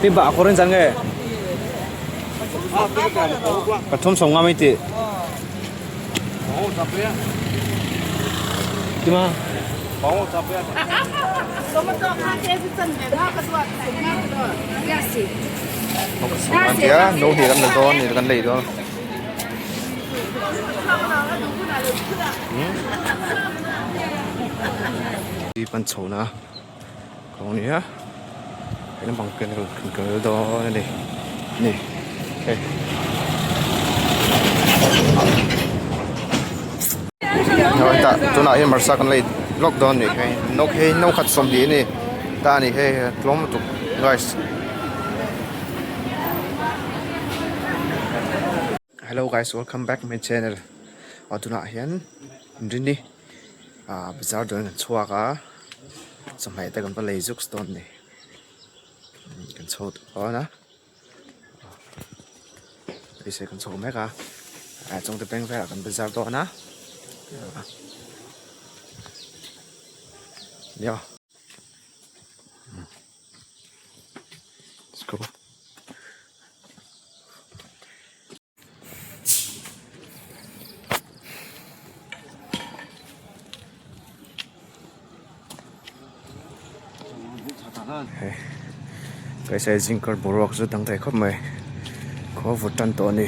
Mi ba kawr in zan nge? Pathum sawm nga mai tih. Tima. Tia no hi kan la dawn ni kan lei dawn. Pan chho na. Kawng a ni a he lampang pen kan kal dawn a ni ni hei hetah tunah hian marsa kan lei lawk dawn a ni hei nawk hei no khat 20 a ni ta a ni hei tlawm lutuk guys. Hello guys welcome back my channel aw tunah hian inrini. Ah bazar dawn kan chhuak a chawhmeh te kan va lei zuk dawn a ni kan chho dawn a beisei kan chho mek a ah chungte bank velah kan bazar dawn a nia. Let's go. Kaisai zingkar boruak chu dang thei khawp mai khaw vawt tan tawh a ni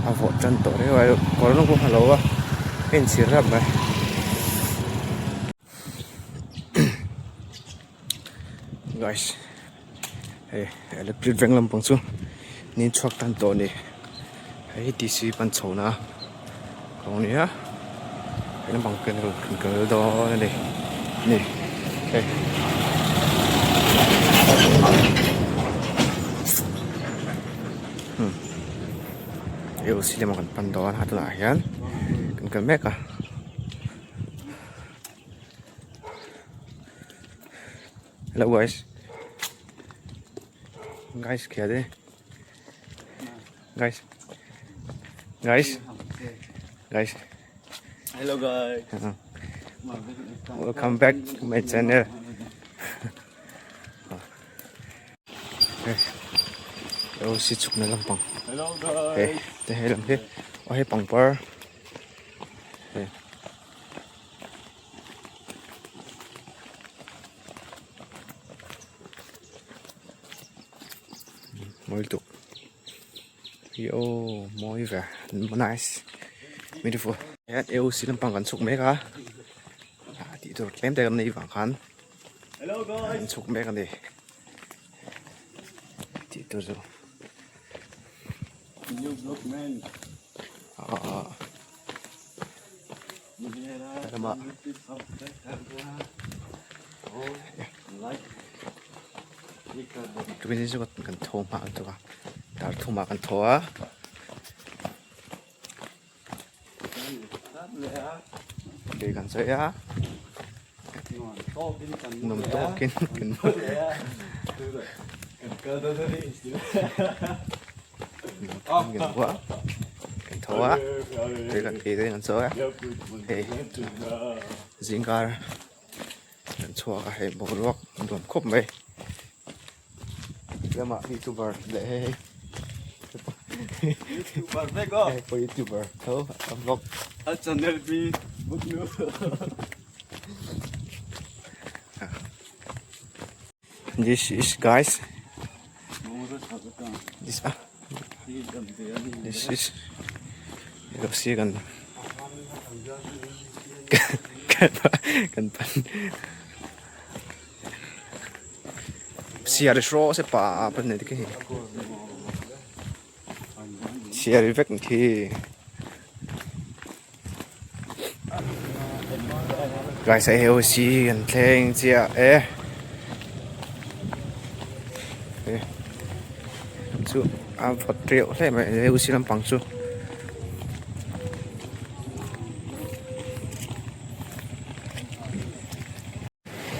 a vawt tan tawh riau a kawr rawng pawh a ha lo a a inchhir rap mai. Guys hei electric veng lampang chu ni chhuak tan tawh a ni hei hi T C pan chho na kawng a ni a he lampang pen kan kal dawn a ni ni hei. A O C lamah kan pan dawn a tunah hian kan kal mek a. Hello guys. Guys kìa đi. Guys. Guys. Guys. Hello guys. Welcome back to my channel. Hello si chhukna lampang. Hello guys. Hei te hei lam hi. Aw hei pangpar. Hei. Mawi lutuk hi aw mawi ve nice beautiful hian AOC lampang kan chhuk mek a tih tur tlem te kan nei vang khan an chhuk mek a ni tih tur chu ah. Lama tukin chu kan tho hma ang tawh a dar thum ah kan tho a ke kan sawi a nuam tawkin kan kan tho a tui kan tih te kan sawi a hei zingkar kan chhuak a hei boruak a nuam khawp mai lamah youtuber leh hei hei hei pawh youtuber tho a vlog This is guys. This ah. This is si kan kan pan siar hraw se pa pan nei te khi siar vek khi Guys hei ho si kan thleng chiah e chu a vawt reuh hle mai hei si lampang chu.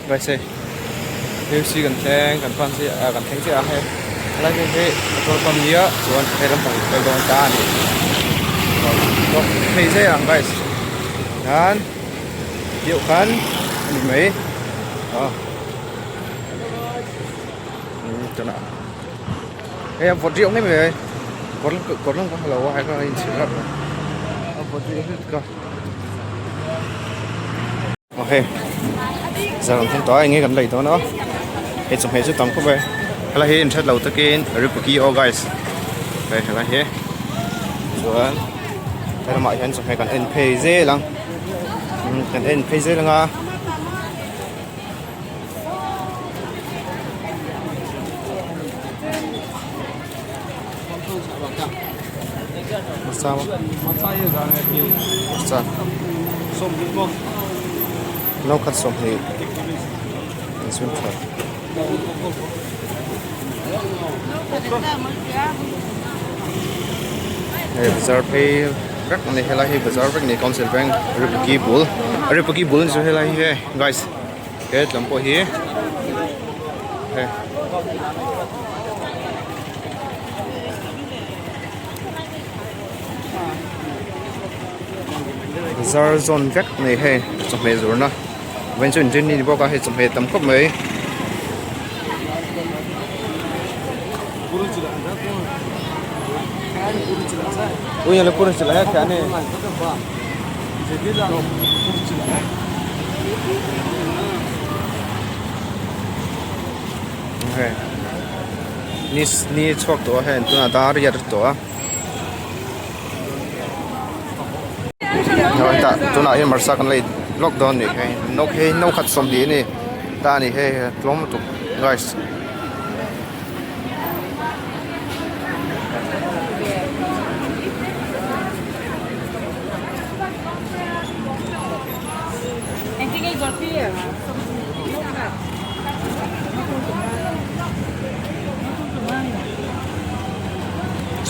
Guys hei hei si kan thleng kan pan chiah ah kan thleng chiah a hei helai hmun hi petrol pump nia chuan he lampang kal dawn ta a ni phei zai ang guys hian deuh khan a ni mai aw. Tunah hei a vawt riau mai mai kawr kawr lam ka ha lo a hei ka inchhir rap a a vawt riau lutuk a aw hei zar an thleng tawh a eng nge kan lei dawn a hei chawhmeh chu tam khawp mai helai hi inthat lo takin ripaki aw guys hei helai hi chuan helamah hian chawhmeh kan en phei zel ang kan en phei zel ang a. No khat 20 in tha hei bazar phei vek ani helai hi bazar vek ani council bank ripaki bul ripaki bul ni chu helai hi hei guys he tlam pawh hi hei bazar zawn vek ani hei chawhmeh zawrhna vawiin chu inrinni ni bawk a hei chawhmeh tam khawp mai. Ni ni chhuak tawh a hei tunah dar riat tawh a hetah tunah hian marsa kan lei lawk dawn a ni hei no hei no khat 20 a ni ta a ni hei tlawm lutuk guys.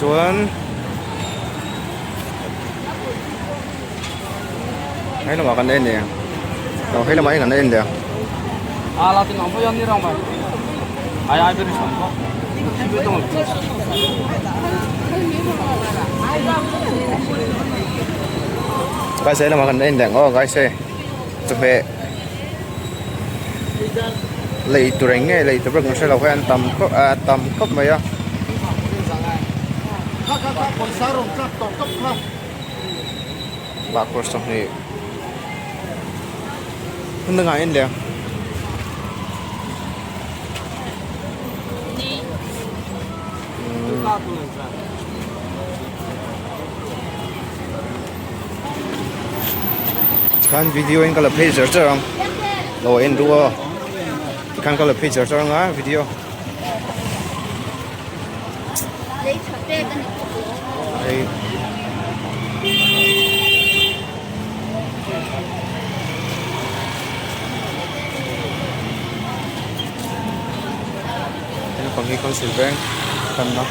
Chuan hei lamah kan en leh ang aw hei lamah hian kan en leh ang. Guys hei lamah kan en leh ang aw guys hei chawhmeh lei tur eng nge lei tur pawh kan hrelo hei an tam khawp a tam khawp mai a. Bahkhawr 20 hun dangah en leh ang. Tikhan video in ka la phei char char ang lo en duh aw tikhan ka la phei char char ang a video. Hei naupang hi council veng tanna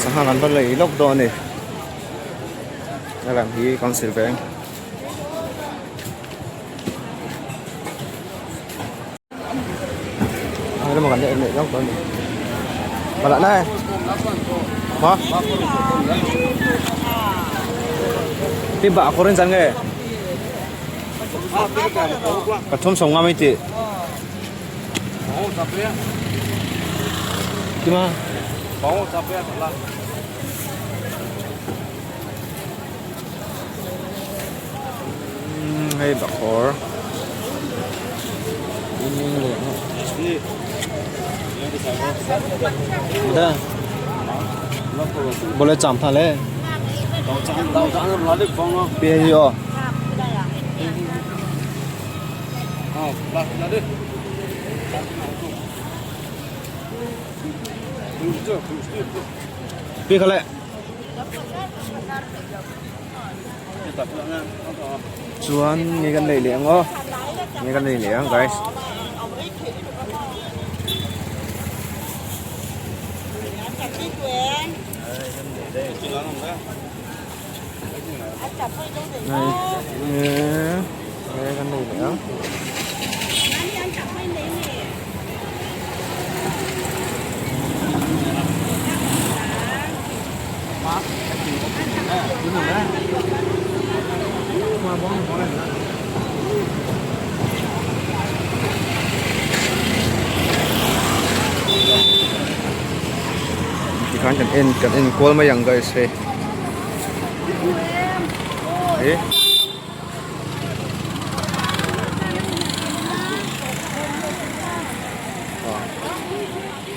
sangha an va lei lawk dawn a ni helam hi council veng. Pathum 50 mai tih Hei bahkhawr Chuan nge kan lei leh ang aw nge kan lei leh ang guys. Nge kan lei leh ang. Tikhan kan en kan en kual mai ang guys hei eh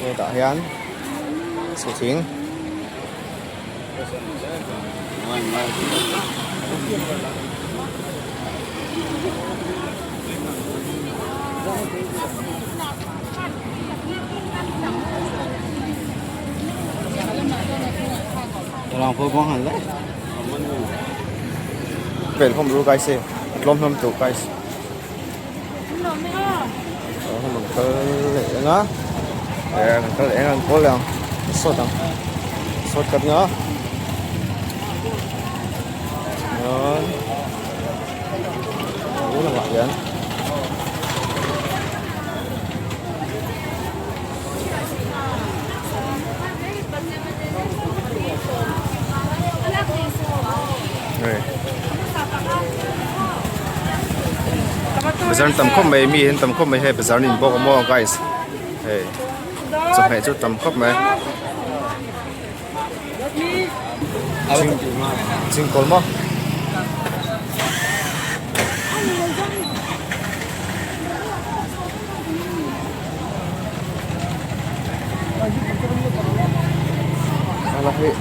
hetah hian chhithing Vel khawm ru guys e a tlawm hlawm tawh guys kal leh eng a eh kan kal leh eng a kan kawl leh ang sawt ang sawt kat nga chuan a lamah hian. Bazar an tam khawp mai mi an tam khawp mai hei bazar an inbawk a maw guys hei chawhmeh chu tam khawp mai chingkawl maw.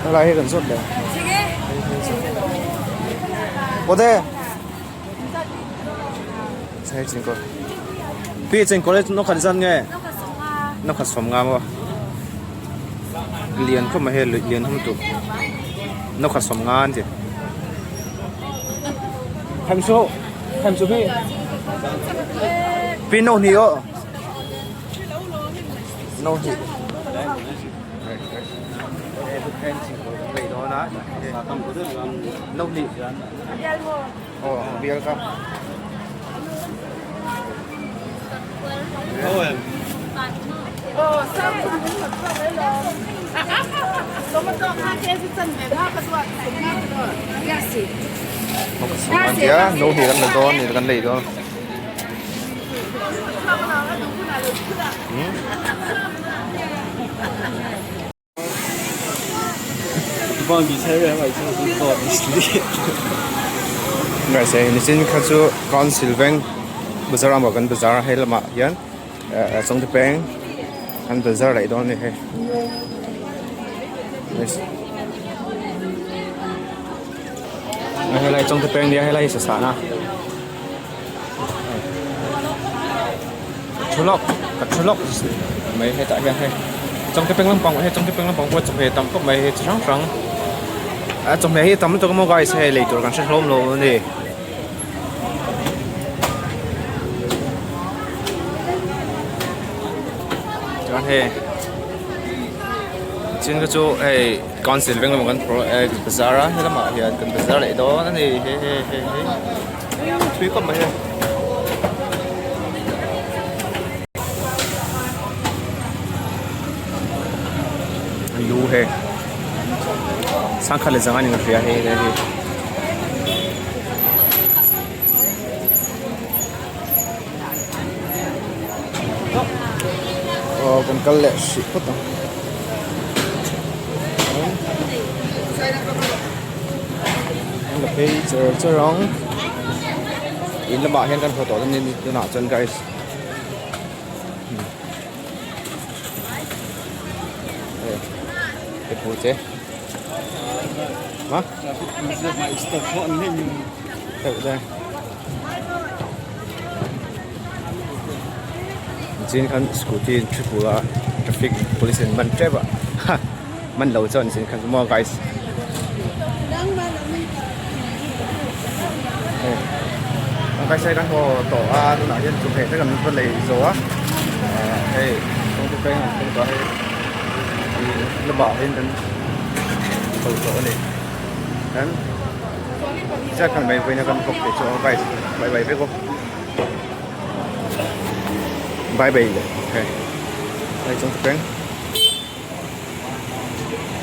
Helai hi kan zawt leh Pawte Hei chingkawl Pi chingkawl hi nawkhat zat nge nawkhat sawmnga maw lian khawp mai hei lian hum tuk nawkhat sawmnga an ti Hem chu hi Pi no hnih aw No hnih No hnih Aw bial ka Tia no hi kan la dawn ni kan lei dawn. Ngaihse nichin kha chu council veng bazar emaw kan bazar a hei lamah hian eh chawngte peng an bazar leh dawn a ni hei helai chawngte peng nia helai hi sasana thu lawk ka thu lawk mai hetah hian hei chawngte peng lampang hei chawngte peng lampang pawh chawhmeh tam khawp mai hei chi hrang hrang a chawhmeh hi tam lutuk a maw guys hei lei tur kan hre hlawm lo a ni. Chuan hei chin kha chu hei council veng lamah kan phur eh bazar a helamah hian kan bazar leh dawn a ni hei hei hei hei thui khawp mai hei. Lu hei sangkhat leh zanga ni ka hria hei hei hi. Aw kan kal leh hrih phawt ang. An la phei char char ang. In lamah hian kan haw tawh dawn a ni tunah chuan guys. Chin khan scooty in thu a traffic police in man tep a ha man lo chuan chin khan maw guys guys hei kan haw tawh a tunah hian chawhmeh te kan va lei zo a hei kawngka peng an thleng tawh a hei lamah hian kan chho tawh a ni kan zat khan mai vawiin a kan vlog te chu aw guys bye bye vek aw bye bye le hei hei chawngte peng.